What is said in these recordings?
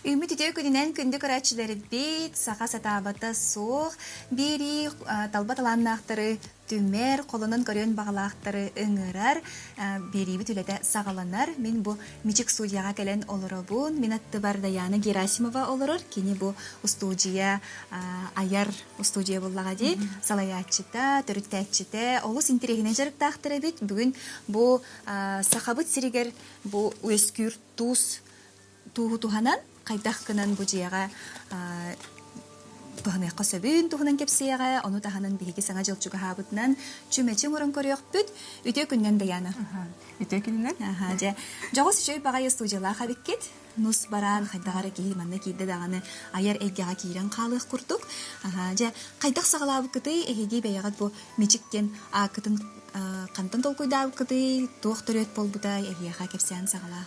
Үүммүт үтүө күнүнэн күндү көрөөччүлэрбит, саха сатаабата суох, биэрии талба талааннаахтары түмэр, холонон көрүөн баҕалаахтары ыҥырар, биэриибит үлэтэ саҕаланар. Мин бу Мичик студияҕа кэлэн олоробун. Мин аттыбар Даяна Герасимова олорор. Кини бу устуудьуйа айар устуудьуйа буллаҕа дии. Салайааччыта, төрүттээччитэ олус интэриэһинэй дьарыктаахтар эбит. Бүгүн бу Сахабыт сиригэр бу үөскүүр туус Тууһу туһанан хайдах гынан бу дьиэҕэ туһаныахха сөбүн туһунан кэпсиэҕэ, ону таһынан биһиги саҥа дьыл чугаһаабытынан чүмэчи оҥорон көрүөхпүт. Үтүө күнүнэн, Даяна. Үтүө күнүнэн. Аха, дьэ, дьоҕус үчүгэй баҕайы студиялаах эбиккит. Нус бараан, хайдах эрэ киһи манна киирдэ даҕаны айар эйгэҕэ киирэн хаалыах курдук. Аха, дьэ, хайдах саҕалаабыккытый? Эһиги бэйэҕит бу Мичик диэн ааккытын хантан толкуйдаабыккытый? Туох төрүөт буолбутай? Эһиэхэ кэпсээн саҕалаа.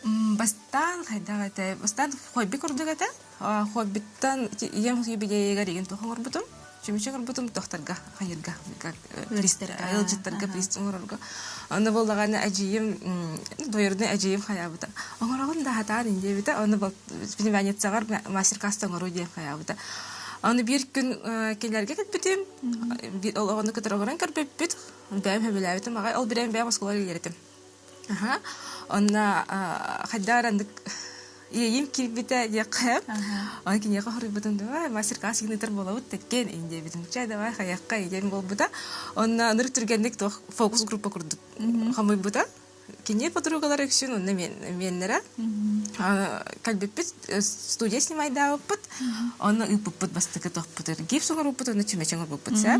Бастаан хайдах этэ, бастаан хобби курдук этэ. Хоббиттан ийэм юбилейыгар игин туох оҥорбутум. Чүмүчү оҥорбутум тохторго, хайырга, ыалдьыттарга приз оҥорорго. Онно буоллаҕына эдьиийим, двоюродной эдьиийим хайаабыта. Оҥороҕун да хатаан диэбитэ. Ону племянницаҕар мастер-класс оҥоруу диэн хайаабыта. Аны биир күн кинилэргэ кэлбитим. Ол оҕону кытары оҥорон көрбүппүт. Бэйэм сөбүлээбитим аҕай. Ол бирэм бэйэм оскуола үлэлиир этим. Аха. Онно хайдах эрэ ыннык иэйиим киирбитэ диэххэ. Оны киниэхэ хоруйбутум давай мастер-класс ыытар буолабыт тэккиэн ин диэбитим. Чэ давай хайыахха диэн буолбута. Онно ынырык түргэнник туох фокус группа курдук хомуйбута. Кини подругалар үксүн онно миэннэрэ. Кэлбиппит студия снимайдаабыппыт. Онно ыыппыппыт бастакы тохпутур. Гипс оҥорбуппут онно чүмэчи оҥорбуппут сэ.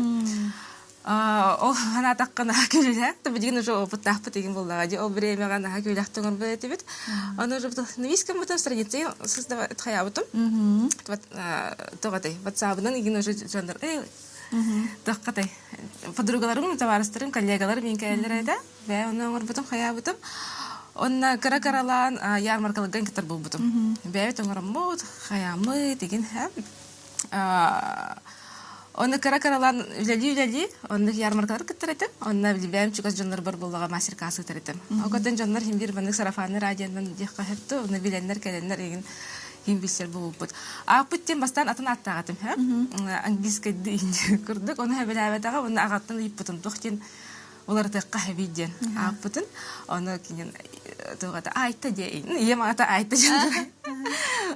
Ол санаатахха наһаа күлүүлээх. Билигин уже опыттаахпыт игин буоллаҕа дии. Ол бириэмэҕэ наһаа күлүүлээх оҥорбут этибит. Ону уже новиска бутум страницей создавать хаябытым. Тоҕотой, ватсабынан игин уже дьоннор тоххотой. Подругаларым, табаарыстарым, коллегаларым мин кэлэллэр этэ. Бээ, ону оҥорбутум, хаябытым. Онно кыра-кыралаан ярмаркаларга кытар буолбутум. Бэйэбит оҥороммут, хаяммыт, игин Онно кыра-кыралаан үлэлии-үлэлии, оннук ярмаркалары кыттар этим. Онно бэйэм чугас дьоннорбор буоллаҕа мастер-класс ыытар этим. Ол дьоннор иһин биир маннык сарафанный радионан диэххэ сөптө, онно билэннэр кэлэннэр игин иһин билсэр буолбуппут. Ааппыт диэн бастаан атын ааттаах этим, английскайдыы курдук. Ону сөбүлээбэтэҕим, онно аҕаттан ыйыппытым туох диэн уларытыахха хэбий диэн ааппытын. Ону кинин туох Айта диэ ийэм аата Айта диэн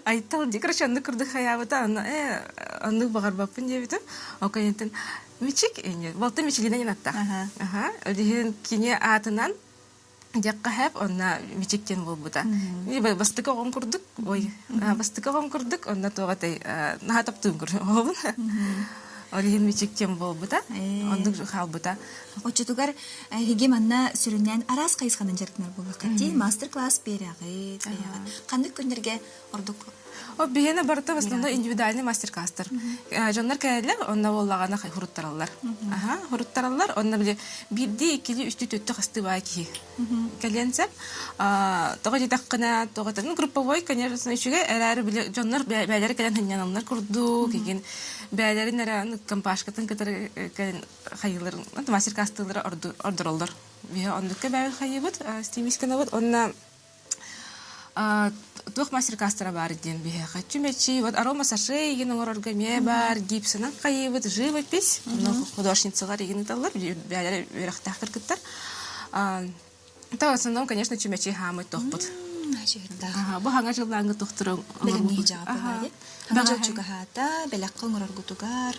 Айтал дии короче оннук курдук хайаабыта онно ээ оннук баҕарбаппын диэбитим. Ол кэнниттэн Мичик болта Мичилина диэн аттаах. Аха ол кини аатынан диэххэ хэп онно Мичик диэн буолбута. Бастакы оҕом курдук ой бастакы оҕом курдук онно туох этэй наһаа таптыым курдук оҕобун. Ол иһин Мичик диэн буолбута. Оннук хаалбыта. Оччотугар эһиги манна сүрүннээн араас хайысханан дьарыктанар буоллаххыт дии, мастер-класс биэрэҕит, бэйэҕит. Ханнык күннэргэ ордук О, биһиэнэ барыта в основном индивидуальный мастер-класстар. Дьоннор кэлэллэр, онно буоллаҕына хуруттараллар. Аха, хуруттараллар, онно били биирдии, иккилии, үстүү, төртүү хастыы баай киһи кэлиэн сөп. Тоҕо диэтэххинэ, тоҕо ну, групповой, конечно, үчүгэй, эрээри били дьоннор бэйэлэрэ кэлэн сынньаналлар курдук, игин бэйэлэрин эрэ компашкатын кытары кэлэн хайыыларын мастер-класстыылара ордороллор. Биһи оннукка бэйэбит хайыыбыт, стимис гынабыт, уонна туох мастер-класстара баар диэн биһиэхэ чүмэчи, вот арома саше игин оҥорорго эмиэ баар, гипсынан хайыыбыт, живопись, художницалар игин ыыталлар, бэйэлэрэ үөрэхтээх кыргыттар. Это в основном, конечно, чүмэчи хаамый тохпут. Бу хаҥа дьыллааҥҥы тохтору Бэлэмниһи дьаҕаппалаайы. Хаҥа дьыл чугаһаата, бэлэххэ оҥороргутугар,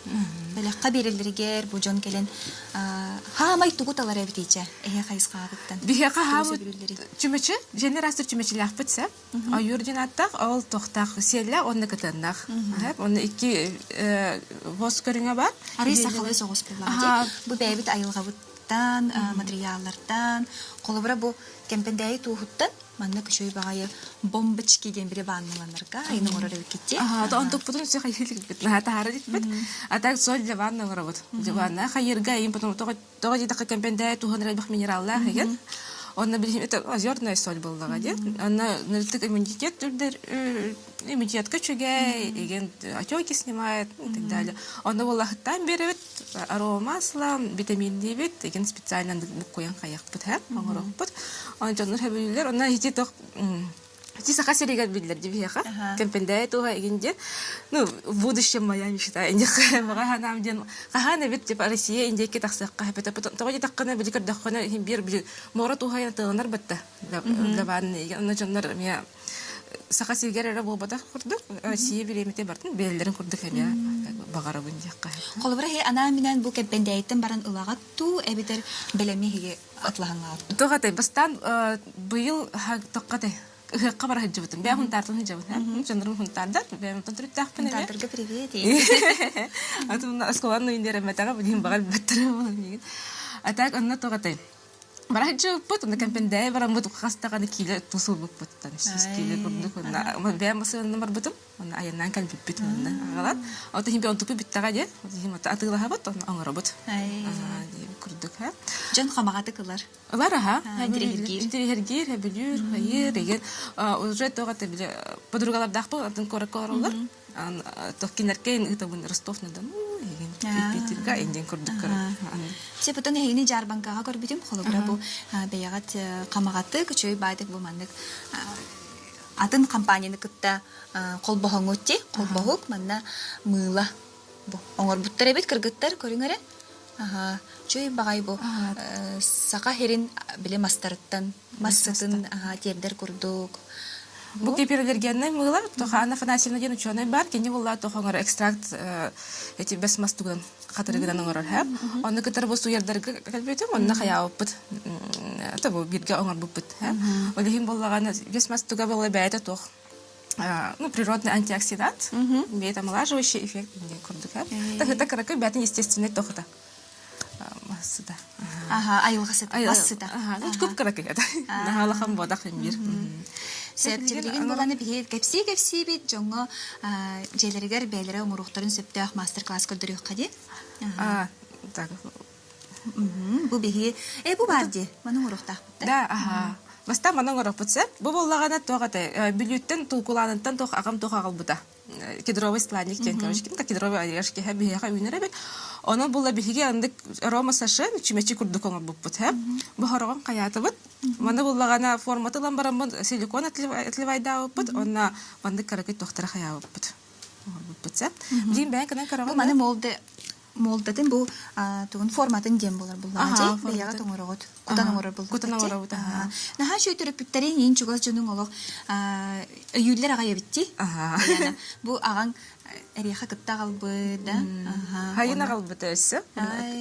бэлэххэ биэрэллэригэр бу дьон кэлэн хаамай тугу талар эбитий чэ, эһэ хайысхаҕытыттан. Биһиэхэ хаамыт чүмэчи, дьиэни ыраастыр чүмэчилээхпит сэ. Ойуур диэн ааттаах, ол туохтаах сиэллээх уонна кытыаннаах. Онно икки воз көрүҥэ бар. Арый сахалыы соҕус буоллаҕа Бу бэйэбит айылҕабыт матырыйааллартан, холобура бу Кэмпэндээйи туоһуттан маннык үчүгэй баҕайы бомбочки диэн бири ванналанарга айын оҥорор эбиккит Аа, онтукпутун все хайыылыкпыт, наһаа таһаара диппит. А так соль для ванны оҥоробут. Ванна хайыырга айын потом тоҕо диэтэххэ Кэмпэндээйи туһун элбэх минераллаах еген. Онно билигин это озерная соль буоллаҕа диэн. Онно ныртык иммунитет үрдэр иммунитетка үчүгэй, еген отеки снимает и так далее. Онно буоллахыттан биэрэбит арома масла, витаминниибит, еген специально буккуйан хайахпыт, һэ, оҥоруохпут. Онон дьоннор сөбүлүүллэр. Онно ити тох Ити Саха сиригэр биллэр дибиһиэхэ. Кэмпэндээйи туһа игин диэн. Ну, в будущем моя мечта. Баҕа санаам диэн хаһан эбит типа Россия индиэкки тахсыахха хэпэтэ. Тоҕо диэтэххинэ били көрдөххүнэ иһин биир били муора туһайан тыаланар бытта. Лаванный. Онно дьоннор эмиэ Саха сиригэр эрэ буолбатах курдук Россия бириэмэтэ бартын бэйэлэрин курдук эмиэ баҕарабын диэххэ. Холобура иһи анаан-минээн бу Кэмпэндээйиттэн баран ылаҕат дуу эбэтэр бэлэми иһиги атлаһаннаҕат Тоҕо этэй бастаан быйыл тоққа этэй ыһыахха бара сылдьыбытым. Бэйэ хунтаартан сылдьабын. Дьоннорум хунтаардар. Бэйэм онтон төрүттээхпин эмиэ. Хунтаардарга привет. Атын оскуоланы үндиэрэммэтэҕэ билигин баҕар билбэттэрэ буолан миигин. А так онно тоҕо этэй Бара сылдьыбыппыт, онно Кэмпэндээйи бараммыт хас даҕаны киилэ тус ылбыппыттан, 100 киилэ курдук. Онно бэйэм бассыанна барбытым, онно айаннаан кэлбиппит манна аҕалан. Оттон иһин онтукпут бүттэҕэ диэн, иһин атыылаһабыт, онно оҥоробут. Диэбит курдук. Дьон хамаҕатык ылар. Ылар аха. Интириэһиргиир. Интириэһиргиир, бүлүүр, хайыыр, эгин. Уже тоҕо это били подругалардаахпын, атын куоракка олороллор. Кинилэргэ ыытабын Ростов на Дону, Питерга индин курдук Все потом эһигини дьаарбаҥкаҕа көрбүтүм. Холобура бу бэйэҕит хамаҕатык, үчүгэй баайдык бу маннык атын компанияны кытта холбоһоҥҥут дии. Холбоһук манна мыыла бу оҥорбуттар эбит кыргыттар көрүҥ эрэ. Аха, үчүгэй баҕай бу саха сирин били мастарыттан мас сытын тиэрдэр курдук. Бу гипераллергеннай мыыла Анна Афанасьевна диэн учуонай баар. Кини булла туох оҥорор экстракт эти бэс мас тугунан хатырыгынан оҥорор һэ. Онно кытары бу суйардарга кэлбитим, онно хайаабыппыт. Это бу бирге оҥорбуппут һэ. Ол иһин буоллаҕына бэс мас туга буолла бэйэтэ туох ну, природный антиоксидант, имеет омолаживающий эффект курдук. Это кыракый бэйэтин естественный тохота. Сыта. Аха, айылҕа сыта, мас сыта. Аха, ну куп кыракый это. Наһаалахан бодах имир. Сөп, буланы биһи кэпсии-кэпсиибит дьоҥҥо дьиэлэригэр бэйэлэрэ оҥоруохтарын сөптөөх мастер-класс көрдөрүөххэ дии. Так. Бу биһи э бу баар дии маны оҥоруохтаахпыт да аха бастаан маны оҥоруохпут сөп бу буоллаҕына туох этэй бүлүүттэн тулкулааныттан туох аҕам туох аҕалбыта кедровый стланник диэн короче кедровый орешки һэ биһиэхэ үүнэр эбит онон була биһиги андык рома сашен чүмэчи курдук оҥорбуппут һэ бу хороҕон хайаатыбыт маны буллаҕына форматы ылан бараммын силикон отливайдаабыппыт уонна маннык каракый туохтара хайаабыппыт оҥорбуппут сэ билигин бэйэн кынан көрөҕүн маны молды Молдатын бу тугун форматын диэн буолар буллаҕа бэйэҕит оҥороҕут кутан оҥорор буллаххыт кутан оҥоробут наһаа үчүгэй төрөппүттэриҥ иин чугас дьонуҥ олох өйүүллэр аҕай эбит дии бу аҕаҥ эриэхэ кытта аҕалбыт да хайын аҕалбыт өссө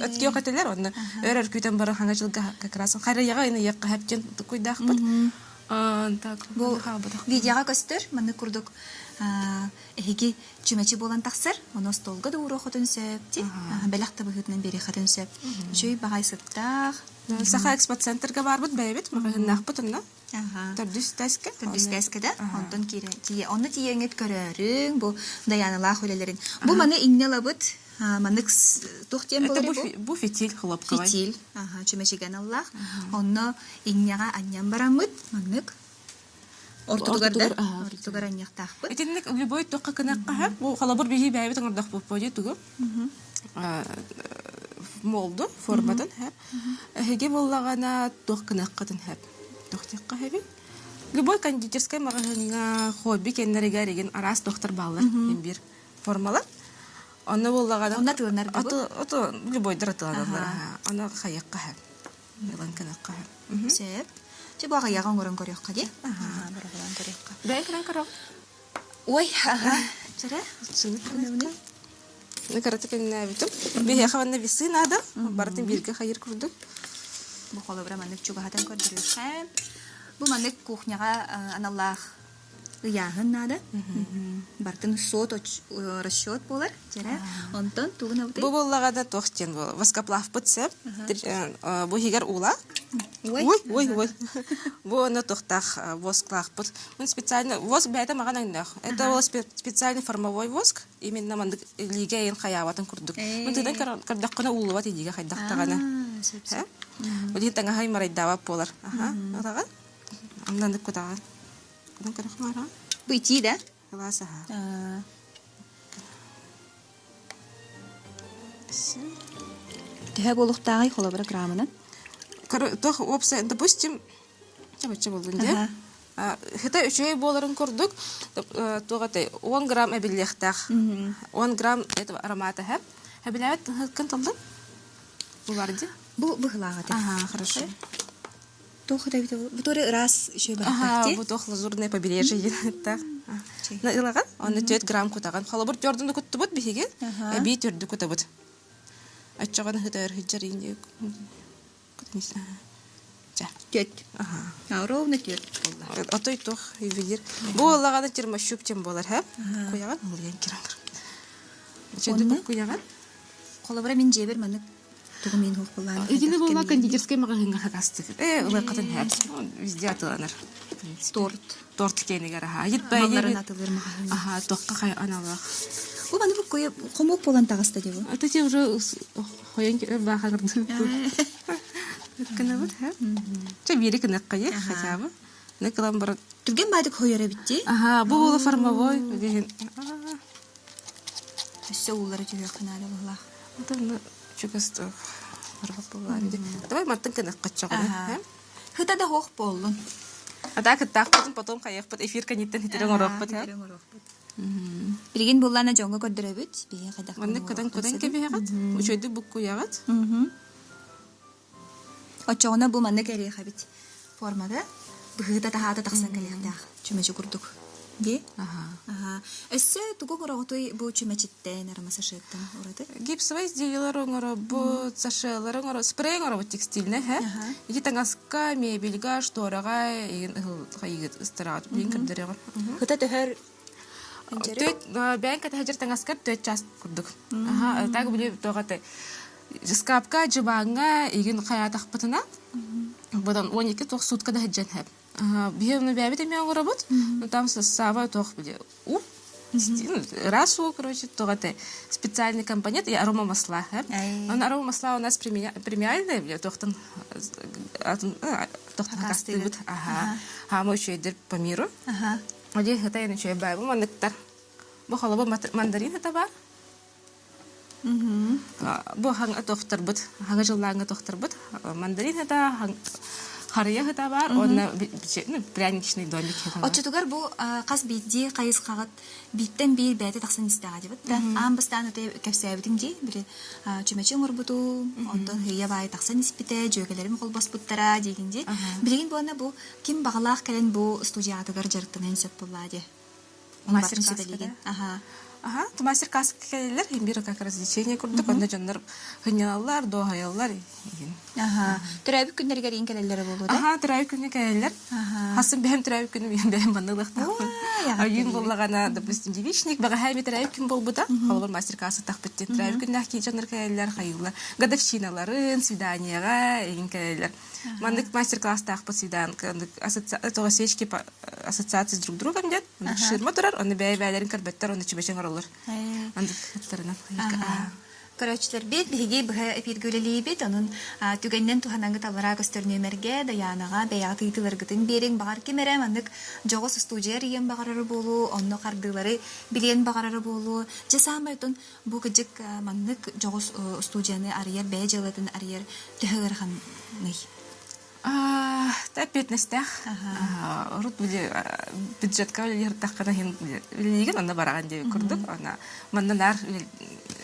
өткүөх этилэр онно өр өр күүтэн баран хаҥа дьылга как раз харыйаҕа ыйыахха хэптин тукуйдаахпыт так бу видеоҕа көстөр маннык курдук эһиги чүмэчи буолан тахсар, ону остуолга да ууруоххутун сөп, дии. Бэлэх да быһыытынан биэриэххитин сөп. Үчүгэй баҕайы сыттаах. Саха экспоцентрга барбыт бэйэбит маҕаһыыннаахпыт онно. Төрдүс тэскэ. Төрдүс тэскэ да. Онтон киирэ тиийэ. Онно тиийэҥҥит көрөөрүҥ бу Даяналаах үлэлэрин. Бу маны иҥнэ ылабыт. Маннык туох диэн буолар бу? Бу фитиль хлопковай. Фитиль. Чүмэчигэ аналлаах. Онно иҥнэҕэ анньан бараммыт маннык Ортотугар да ортотугар анньыахтаахпыт. Итинник любой туохха кынахха бу холобур биһи бэйэбит оҥордохпут дии тугу молду форматын хэп эһиги буоллаҕына туох кынаххытын хэп туох диэххэ хэбин любой кондитерскай маҕаһыыҥҥа хобби кэннэригэр игин араас туохтар бааллар биир формалар онно буоллаҕына онно атыланар да бу любойдар атыланаллар ону хайыахха хэп ылан кынахха хэп Сөп. Чэ, бу аҕыйаҕы оҥорон көрүөххэ дии. Аһаа, бороҕолоон көрүөххэ. Бэйэ кэлэн көрөҕүн. Ой, аха. Чэрэ. Сыны кыраты кэннээбитим. Биһиэхэ манна весы надо. Барытын бииргэ хайыр курдук. Бу холобура маннык чугаһатан көрдөрүөххэ. Бу маннык кухняҕа аналлаах ыйааһын наада. Бартын суот расчет буолар. Дьэрэ. Онтон тугун абытай? Бу буоллаҕа да туох диэн буолар. Воскоплавпыт сөп. Бу иһигэр уула. Ой, ой, ой. Бу ону туохтаах восклаахпыт. Мин специально воск бэйэтэ маҕан өҥнөөх. Это ол специальный формовой воск. Именно маннык илиигэ эйин хайаабатын курдук. Мин тыынан көрдөххүнэ ууллубат илиигэ хайдах даҕаны. Ол иһин таҥаһай марайдаабат буолар. Аха. Атаҕын? Аннан кутаҕын. Бу итии да? Кылаас аһа. Төһө буолуохтааҕый холобура граммынан? Туох уопсай, допустим, чабачча буоллун дии. Хыта үчүгэй буоларын курдук, туох этэй, 10 грамм эбиллиэхтээх. 10 грамм этого аромата һэ. Эбилээбит кын тыллын? Бу бар дии. Бу быһылаах этэ. Ага, хорошо. Туох эбит бу туре ыраас үчүгэй Ага, бу туох лазурное побережье диэн На ылаҕын, онно 4 грамм кутаҕын. Холобур, төрдүн куттубут биһиги, эбии төрдү кутабыт. Оччоҕун ыһытар ыһыдьар Түөрт. Ровно түөрт буолла. Отой туох ювелир. Бу буоллаҕына термощуп чем буолар, һэ? Куйаҕын улуйан киирэн. Чөдүк куйаҕын. Холобура мин дьиэбэр маннык тугу мин хуох булаан. Итини буолла кондитерскай маҕаһыыҥҥа хакастык. Э, ылыаххытын һэп. Везде атыланар. Торт. Торт киэнигэр аха. Малларын атылыр маҕаһыын. Аха, туохха хай аналах. Бу маны бу хомуок буолан таҕыста дии бу. Это те уже хойон баахаҥырдыы. Кынабыт, һэ? Чэ, биири кынаккайы хотя бы. Не кылан баран. Түргэн баадык хойор эбит дии. Аха, бу буола формовой диһин. Өссө ууллара түһүөххэ наада быһылаах. Отон чугас барбат буоллар ди. Давай маттын кынаккаччаҕына, һэ? Хыта да хоох буоллун. А так ыттаахпытын потом хайыахпыт эфир кэнниттэн хитирэн оруохпут, һэ? Билигин буллаана дьоҥҥо көрдөрөбүт. Биһиги хайдах Маннык кытан кутан кэбиһэҕит, үчүгэйдик буккуйаҕыт. Оччоҕуна бу маннык эриэхэбит формада быһыыта таһаата тахсан кэлиэхтээх чүмэчи курдук. Дии? Аха. Өссө тугу оҥороҕутуй бу чүмэчиттэн, аромасашеттан ураты? Гипсовай изделиелар оҥоробут, сашелар оҥоро, спрей оҥоробут текстильнэй, һэ? Ити таҥаска, мебельга, штораҕа игин ыһыл ыстараҕыт билин көрдөрөҕүн. Хыта төһөр Төт бэйэн кэтэһэр таҥаскар төт час курдук. Аха, так били тоҕо Скапка дьыбааҥҥа игин хайаатахпытына, бұдан 12 туох сутка да сылдьан хэп. Биһи ону бэйэбит эмиэ оҥоробут. Ну там состава туох били у расу, короче, туох это специальный компонент и арома масла. Он арома масла у нас премиальный, били туохтан туохтан хакастыыбыт. Аха. Хаама үчүгэйдэр по миру. Оди хытай үчүгэй баай бу манныктар. Бу холобу мандарин хыта бар. Бу хаҥа тохторбут, хаҥа дьыллааҥҥа тохторбут. Мандарин хыта, харыйа хыта бар, уонна пряничный домик хыта бар. Оччотугар бу хас биирдии хайысхаҕыт бииртэн биир бэйэтэ тахсан истэҕэ дибит да. Аан бастаан өтө кэпсээбитиҥ дии, били чүмэчи оҥорбутум, онтон һыйа баайы тахсан испитэ, дьүөгэлэрим холбоспуттара диигин дии. Билигин буонна бу ким баҕалаах кэлэн бу студиятыгар дьарыктаныан сөп буоллаа дии. Мастер-класс Аха. Аха, мастер-класс кэлэллэр, бир как развлечение курдук, онно дьоннор хынньаналлар, дуоһайаллар игин. Аха. Төрөөбүт күннэригэр иин кэлэллэрэ буолуо да? Аха, төрөөбүт күҥҥэ кэлэллэр. Хасын бэһэм төрөөбүт күнүм иһин бэһэм манныылыахтаахпын. Ойуун буоллаҕына, допустим, девичник, бэҕэһээ эми төрөөбүт күн буолбута. Холобур, мастер-класс тахпыт диэн төрөөбүт күннээх кии дьоннор кэлэллэр, хайыылар годовщиналарын, свиданиеҕа игин кэлэллэр. Маннык мастер-класстаахпыт свиданка, тоҕо свечки ассоциации друг другом диэн оннук ширма турар, онно бэйэ-бэйэлэрин көрбөттөр, онно чүмэчи оҥороллор. Оннук ыттарынан. Көрөөччүлэрбит биһиги быһа эфиргэ үлэлиибит, онон түгэнинэн туһанаҥҥыт аллараа көстөр нүөмэргэ Дайаанаҕа бэйэҕит ыйытыыларгытын биэриҥ. Баҕар ким эрэ маннык дьоҕус устуудьуйа арыйыан баҕарара буолуо, онно хардыылары билиэн баҕарара буолуо. Дьэ саамай оттон бу кыдьык маннык дьоҕус устуудьуйаны арыйар, бэйэ дьыалатын арыйар төһө ыараханый? Эппиэтинэстээх. Урут били бюджетка үлэлииртэххинэ иһин үлэлиигин онно бараҕын диэбит курдук. Ана манна наар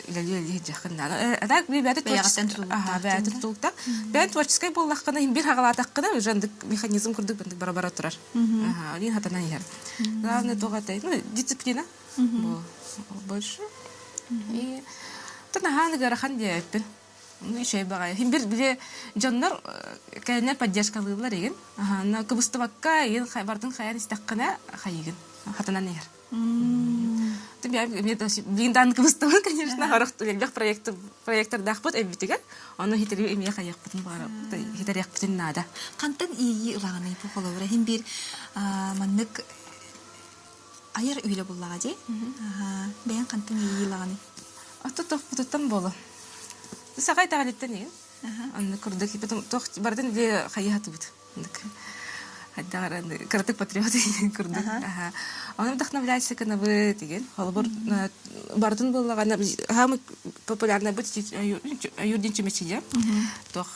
үлэлии-үлэлии сылдьыаххын наада. А так бэйэтэ бэйэтэ тутулуктаах. Бэйэн творческай буоллаххына иһин биир хаҕалаатаххына уже андык механизм курдук бандык бара-бара турар. Олин хатанан иһэр. Главное туох этэй? Ну, дисциплина. Больше. И наһаа ыарахан диэбиппин. Үчүгэй баҕайы. Хин бир били дьоннор кэлэннэр поддержкалыыллар игин. Аһаана кыбыстыбакка игин бардын хайан истэххинэ хайыгын хатанан иһэр. Билин даан кыбыстабын, конечно, хорох элбэх проект проектордаахпыт эбитигэр. Ону хитери эмиэ хайыахпытын баара хитэриэхпитин наада. Хантан иэйии ылаҕыный бу холобура хин биир маннык айар үлэ буллаҕа дии. Бэйэҥ хантан иэйии ылаҕыный? Ото тохпутуттан буолу. Саха итэҕэлиттэн игин. Оннук курдук туох барытын илии хайыһатыбыт. Оннук хайдах кыратык патриот курдук. Ону вдохновляйся гынабыт игин. Холобур барытын буоллаҕына хаамы популярный быт юрдин чүмэчиде. Туох.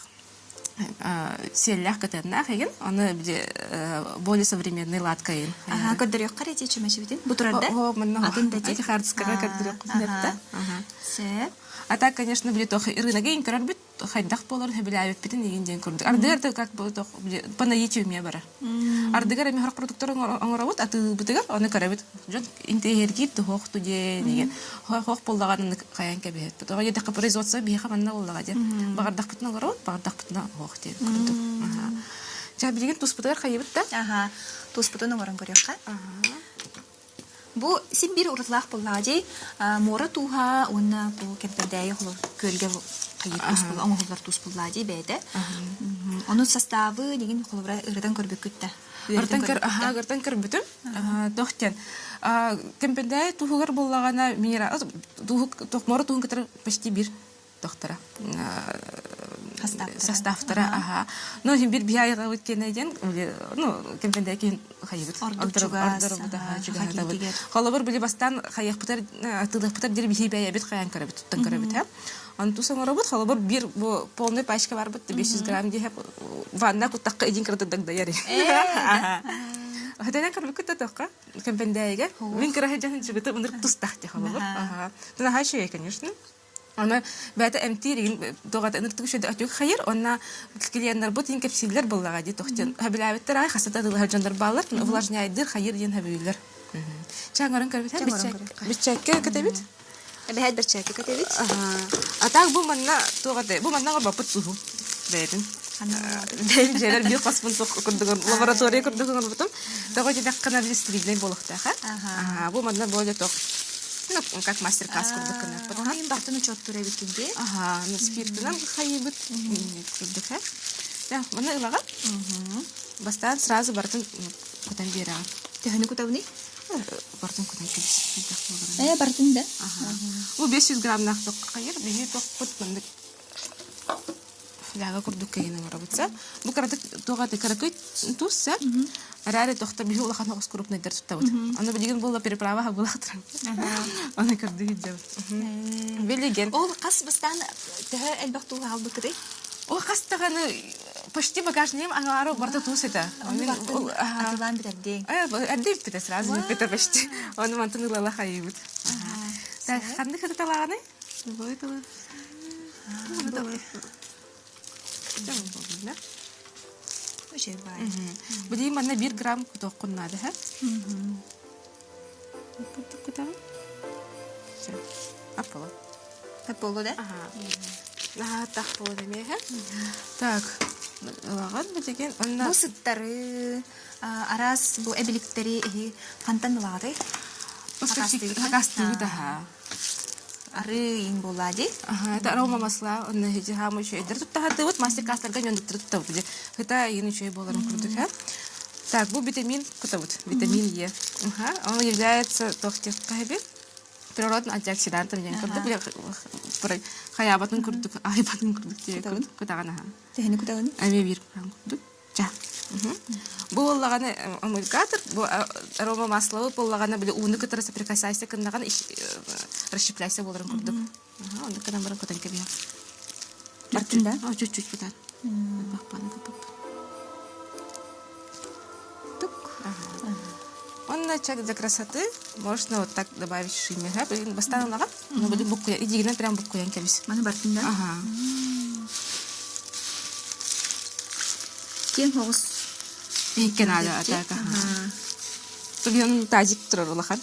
Сиэллээх кытыаннаах игин, оны более современный латка игин. Ага, көрдөрүөххэ эрэ чүмэчибитин. Бу турар да? Атын да ти. Хардыскаға көрдөрүөххүн да. Сөп. А так, конечно, били тох рыногы ин көрөр бүт хайдах буоларын сөбүлээбиппитин игин диэн курдук. Ардыгар да как бы тох по наитию эмиэ барар. Ардыгар эми хорох продуктар оҥоробут, атыыбытыгар оны көрөбүт. Дьон интиэһиргиир туһуох диэн игин. Хоох буоллаҕына хайан кэбиһэппит. Оҕо диэтэххэ производство биһиэхэ манна буоллаҕа диэн. Баҕардахпытына олоробут, баҕардахпытына оһох диэн курдук. Ча билигин туспутугар хайыбыт да? Аха, туспутун оҥорон көрүөххэ. Бу син биир уратылаах буоллаҕа дии. Муора тууһа уонна бу Кэмпэрдээйи күөлгэ хайыыр туус оҥоһуллар туус буоллаҕа дии бэйэтэ. Ону составы дигин холобура ырытан көрбүккүт да? Ырытан көр, аха, ырытан көрбүтүм. Туох диэн Кэмпэрдээйи тууһугар буоллаҕына минерал муора тууһун кытары почти биир тохтара составтара аха ну бир биһи айҕабыт киэнэ диэн ну кэмпэндэ киһин хайыбыт ордорбут холобур били бастаан хайыахпытар атыылыахпытар дири биһи бэйэбит хайан көрөбүт туттан көрөбүт ха онту оҥоробут холобур бир бу полный пачка барбыт 500 грамм диэхэ ванна куттахха идин кырдырдаг даяр Хатанан көрбүккүт да тоққа кэмпэндээйигэ мин кыраһы дьаһын чыгыты ынырык тустах ти холобур Тына хашия конечно Аны бэйэтэ эмтиир игин туоҕата ыныртык үчүгэй өтүк хайыр уонна клиеннарбыт иин кэпсииллэр буоллаҕа дии тохтен сөбүлээбиттэр аҕай хаста да атыылаһар дьоннор бааллар увлажняйдыыр хайыр диэн сөбүлүүллэр. Чэ оҥорон көрбүт биччээккэ кэтэбит. Эбэһээт бэрчээккэ кэтэбит. А так бу манна туоҕата бу манна оҥорбоппут туһу бэйэтин. Бэйэм дьиэлэр биир хоспун курдук лаборатория курдук оҥорбутум. Тоҕо диэтэххинэ били стерильнай буолуохтаах аа. Бу манна более тох ну, как мастер-класс курдук гынаппыт. Ону иһин бартын учуоттуур эбиккин дии. Аха, ну спиртынан хайыбыт курдук э. Да, маны ылаҕын. Бастаан сразу бартын кутан биэрэҕин. Төһөнү кутабыный? Бартын кутан кэбис. Э, бартын да? Аха. Бу 500 граммнаах токка хайыр, биһи токпут маннык фляга курдук кэйин оҥоробут сэ. Бу кыратык туох это кыракый туус сэ. Эрээри тохто биһи улахан оҕус крупнайдар туттабыт. Аны билигин буолла переправа хабылаах Аны көрдүк илдьэбит. Билигин. Ол хас бастаан төһө элбэх тууһу аҕалбыккытый? Ол хас даҕаны почти багажнигым аҥаара барыта туус этэ. Атылаан бүтэрдиҥ. Эрдэ бүппүтэ сразу бүппүтэ почти. Ону мантан ылала хайыыбыт. Так, ханнык хатыталааҕыный? Любой тылы. Билигин манна биир грамм кутуоххун наада һэ? Кутаҕын? Апполо. Апполо да? Ага. Так буолар эмиэ һэ? Так, ылаҕын билигин онно Бу сыттары, араас бу эбиликтэри эһи хантан ылаҕытый? Хакастыыбыт аһаа. Арыы иҥ буоллаа дии. Аха, это арома масла, онно хiji хаамы үчүгэйдэр туттаһатыбыт, мастер-класстарга ньондуктары туттабыт. Дьэ, хыта иин үчүгэй буоларын курдук, ха. Так, бу витамин кутабыт, витамин Е. Аха, он является тохтеххаби природным антиоксидантом диэн курдук, хайаабатын курдук, айбатын курдук диэн кутаҕын аха. Тэһини кутаҕын? Эмиэ биир курдук. Ча. Бу буоллаҕына эмульгатор, бу арома масловый буоллаҕына били ууну кытары соприкасайся гыннаҕына расщепляйся буоларын курдук. Оннук гынан баран кутан кэбиһэр. Бартын да? Чуть-чуть кутан. Тук. Онно чак для красоты можно вот так добавить шиммер. Бастаан ылаҕын, но буду буккуйа, идигинэн прям буккуйан кэбис. Маны бартын да? Ага. Киэҥ оҕус Иһиккэ наада атака. Тубион тазик турар улахан.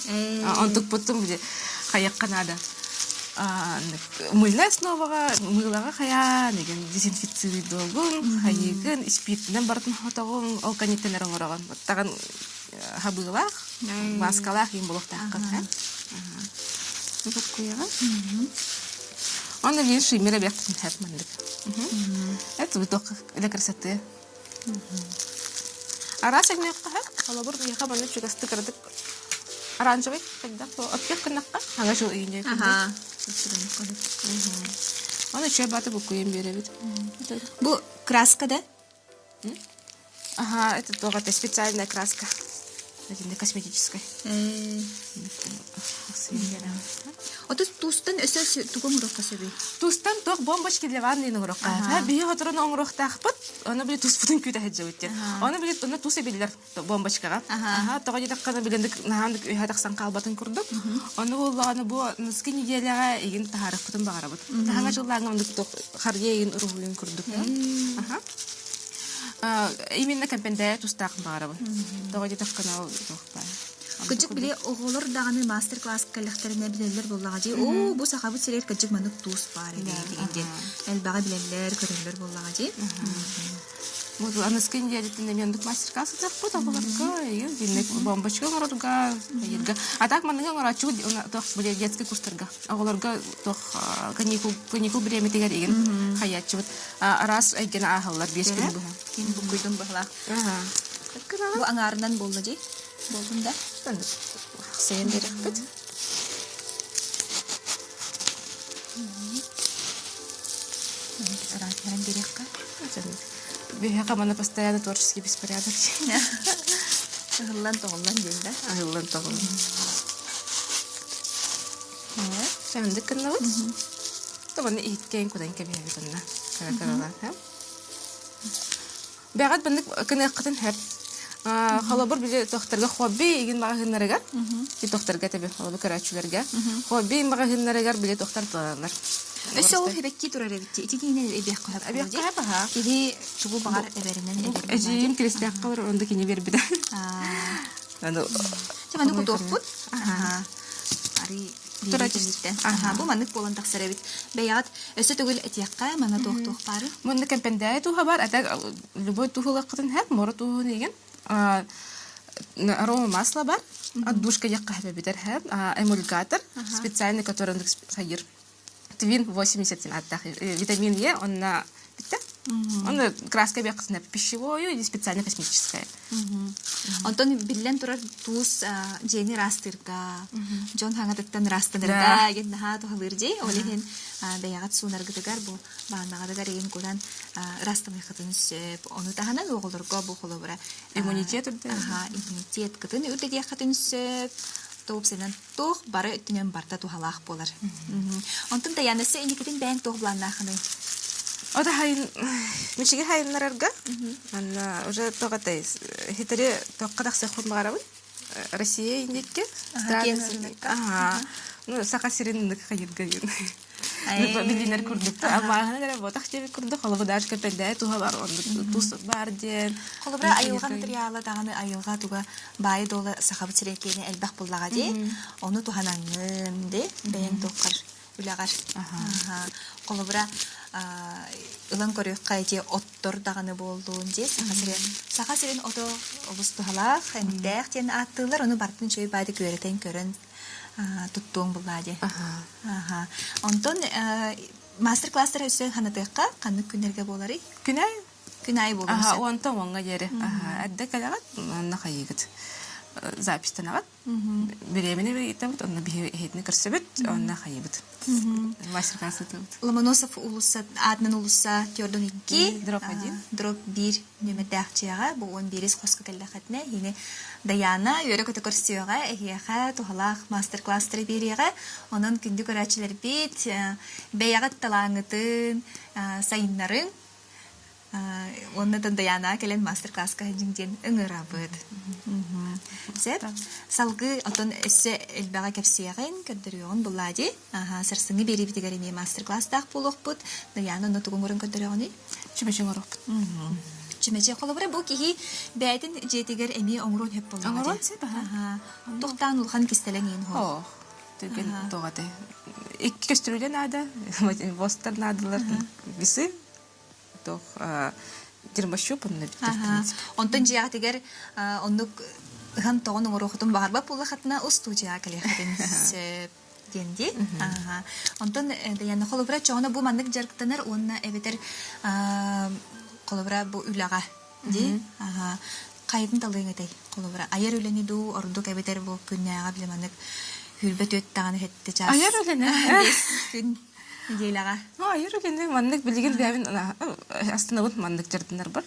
Онтукпуттун били хайакка наада. Мыльная основаҕа мыылаҕа хайаан деген дезинфицируйдуогун, хайыгын, испииртинэн барытын хотоҕун, ол кэнниттэн эрэ оҥороҕун. Оттаҕын хабыылаах, маскалаах иин буолуохтааххын. Буккуйаҕын. Онно биир шиммер эбиэхпитин сөп маннык. Это быток для красоты. Араас өҥнөөххө сөп. Холобур, миэхэ манна чугастык кыратык оранжевый хайдах өппүөх гыннахха аҥа жыл ыйынньа Оны үчүгэй бааты буккуйан биэрэбит. Бу краска да? Ага, это туох это специальная краска. Это косметическая. Отут туустан өсө тугу оҥоруохха сөбүй? Туустан туох бомбочки для ванны оҥоруохха. Биһи хоторон оҥоруохтаахпыт, ону били туспутун күүтэ сылдьабыт диэн. Ону били онно туус эбиллэр бомбочкаҕа. Тоҕо диэтэххинэ билендик наһаан үһэ тахсан хаалбатын курдук. Ону буоллаҕына бу ныски неделяҕа игин таһаарыахпытын баҕарабыт. Таһаҥа дьыллааҥҥа оннук туох харыйа игин уруһуйун курдук. Именно кэмпэндээйэ тустаах баҕарабын. Тоҕо диэтэххинэ ол туох баар. Кырдьык били оҕолор даҕаны мастер-класс кэллэхтэринэ билэллэр буоллаҕа дии. Оо, бу сахабыт сиригэр кырдьык маннык туус баар эбит деген диэн элбэҕи билэллэр, көрөллөр буоллаҕа дии. Вот аныскы неделятын эмиэ оннук мастер-класс ыытыахпыт оҕолорго, гинник бомбочка оҥорорго, ыйырга. А так манныгы оҥорооччу туох били детский курстарга оҕолорго туох каникул каникул бириэмэтигэр игин хайааччыбыт араас эйгэни ааһаллар биэс күн быһа. Кин буккуйдун быһалаах. Бу аҥаарынан буолла дии. Буоллун да. Ахсайан биэрэхпит. Ыраатынан биэриэххэ. Биһиэхэ маны постоянно творческий беспорядок. Ыһыллан тоҕуллан диэн да. Ыһыллан тоҕуллан. Сэмндик гыннабыт. Тобаны иһиткэйин кутан кэбиһэбит онно. Кыра-кыралаан. Бэҕэт маннык кыныаххытын сөп. Холобур, били тохторго хобби игин маҕаһыыннарыгар, тохторго тэби холобур көрөөччүлэргэ, хобби маҕаһыыннарыгар били тохтор туһаланар. Өссө ол эбэкки турар эбит. Ити кинини эбиэххэ сөп. Эбиэххэ сөп аха. Киһи тугу баҕар эбэринэн эбэр. Эдьиийим Киристээххэ олорор, онда кини биэрбитэ. Аны Чэ, маннык кутуохпут. Арый кэнниттэн. Аха, бу маннык буолан тахсар эбит. Бэйэҕит өссө төгүл этиэххэ, манна туох-туох баары? Манна кэмпэндээйи тууһа бар, это любой тууһулаххытын һэп, моро тууһун игин. Арома масло бар, отдушка диэххэ хэбэбитэр хэп, эмульгатор специальный, который хайыр Твин 80 ааттаах витамин Е, онно бүттэ. Онно краска биэххитинэ пищевою или специально косметическая. Онтон биллэн турар туус дьиэни ыраастыырга, дьон хаҥатыттан ыраастанарга диэн наһаа туһалыыр дии. Ол иһин бэйэҕит суунаргытыгар бу бааннаҕытыгар иһин кутан ыраастаныаххытын сөп. Ону таһынан оҕолорго бу холобура иммунитет үрдэ. Иммунитет кытын үрдэтиэххитин сөп. Тоопсайынан туох бары өттүнэн барыта туһалаах буолар. Онтон Таянасы инникитин бэйэҥ туох былааннаахыный? Ота хайын мичиги хайыннарарга манна уже тоҕотай хитери тоққа тахсыахпын баҕарабын Россия инникке ага ну саха сирин хайырга билинэр курдук амааһын эрэ ботах диэбит курдук холобу даже кэппэндээ туһа бар тус бар диэн Холобура айылҕа материала даҕаны айылҕа туга баайы-дуола Сахабыт сирин киэнэ элбэх буллаҕа дии. Ону туһанаҥҥын дии бэйэҥ туоххар үлэҕэр. Холобура ылан көрүөххэ ити оттор даҕаны буоллун дии Саха сирин. Саха сирин ото олус туһалаах, эмтээх диэн ааттыыллар. Ону барытын үчүгэй баайдык үөрэтэн көрөн туттуоҥ буллаа дии. Онтон мастер-класстары өссө ханатыахха ханнык күннэргэ буоларый? Күнэ Күн аайы буолуон Аха, сөп. уонтан уоҥҥа диэри. Аха, эрдэ кэлэҕит, онно хайыыгыт. Запистанаҕыт. Бириэмэни бириитэбит, онно биһи иһитини көрсөбүт, онно хайыыбыт. Мастер-класс ыытабыт. Ломоносов уулусса аатынан уулусса төрдүн икки, Дроп один. дроп биир нүөмэрдээх дьиэҕэ бу уон биирис хоско кэллэххитинэ эһиини Даяна үөрэ-көтө көрсүөҕэ, эһиэхэ туһалаах мастер-класстары биэриэҕэ. Онон күндү көрөөччүлэрбит, бэйэҕит талааҥҥытын сайыннарыҥ, Уонна Дандайаанаҕа кэлэн мастер-класска сылдьыҥ диэн ыҥырабыт. Сөп. Салгыы оттон өссө элбэҕи кэпсиэҕиҥ, көрдөрүөҕүҥ буллаа дии. Сарсыҥҥы биэриибитигэр эмиэ мастер-класстаах буолуохпут. Дайаана онно тугу оҥорон көрдөрөҕүнүй? Чүмэчи оҥоруохпут. Чүмэчи. Холобура, бу киһи бэйэтин дьиэтигэр эмиэ оҥоруон сөп буоллаҕа дии. Оҥоруон сөп, аха. Туохтаан улахан кистэлэҥ иин Ох, түргэн туох этэй. Икки көстүрүүлэ наада, бостар наадалар весы туох термощуп онно бүттэр принцип. Онтон дьиэҕитигэр оннук ыһан-тоҕон оҥоруоххутун баҕарбат буоллаххытына устуудьуйаҕа кэлиэххитин сөп диэн дии. Онтон Даяна холобура чоҕуна бу маннык дьарыктанар уонна эбэтэр холобура бу үлэҕэ дии. Хайатын талыаҥ этэй? Холобура айар үлэни дуу ордук эбэтэр бу күннээҕи били маннык сүүрбэ түөрт даҕаны сэттэ чаас Айар үлэни биэс күн Нэдиэлэҕэ. Айар үлэни маннык билигин бэйэбин астынабын маннык дьарыктанарбар.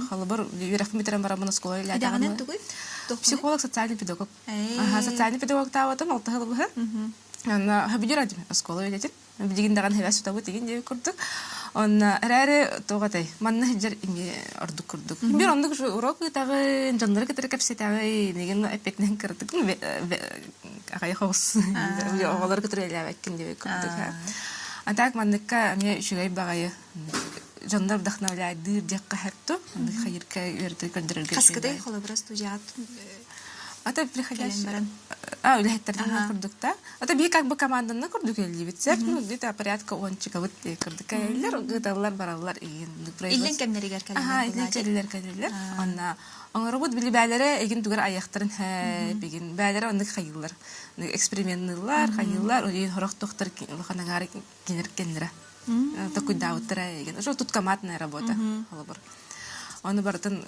Холобур, үөрэхпин бүтэрэн бараммын оскуола Идэҕинэн тугуй? Психолог, социальный педагог. Социальный педагогтаабытым алта сыл быһа. Онно хөбүдүр адым оскуола үлэтин. Билигин даҕаны хэбэ сутабыт игин диэбит курдук. Онно эрээри туох этэй, манна сылдьар эмиэ ордук курдук. Бир оннук урок ыытаҕын, дьоннору кытары кэпсэтэҕин, игин эппиэтинэн кыратык аҕай хоҕус оҕолору кытары үлэлээбэккин диэбит курдук. А так манныкка эмиэ үчүгэй баҕайы дьоннор вдохновляйдыыр диэххэ сөптө. Оннук хайырка үөрдэ көрдөрөргө Хаскытай холобура студияҕа А то приходящий а үлэһиттэрдэн курдук да. А то биһи как бы команданна курдук үлэлиибит сэр. Ну, где-то порядка уончикабыт курдук кэлэллэр, ыыталлар, бараллар игин. Иллин кэмнэригэр кэлэллэр. Аха, иллин кэлэллэр кэлэллэр. Онна оҥоробут били бээлэрэ эгин тугар айахтарын хэп игин. Бээлэрэ оннук хайыыллар. Эксперименныыллар, хайыыллар, ойын хорох тохтор улахан аҥаары кинер кеннere такуйдаабыттара эгин. Ошо тут командная работа холобур. Ону барытын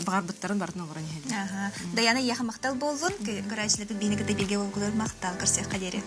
баҕарбыттарын барытын оҥорон иһэллэр. Даяна ийэхэ махтал буоллун. Көрөөччүлэрбит биһини кытта бииргэ буолгулар махтал көрсүөххэ диэри.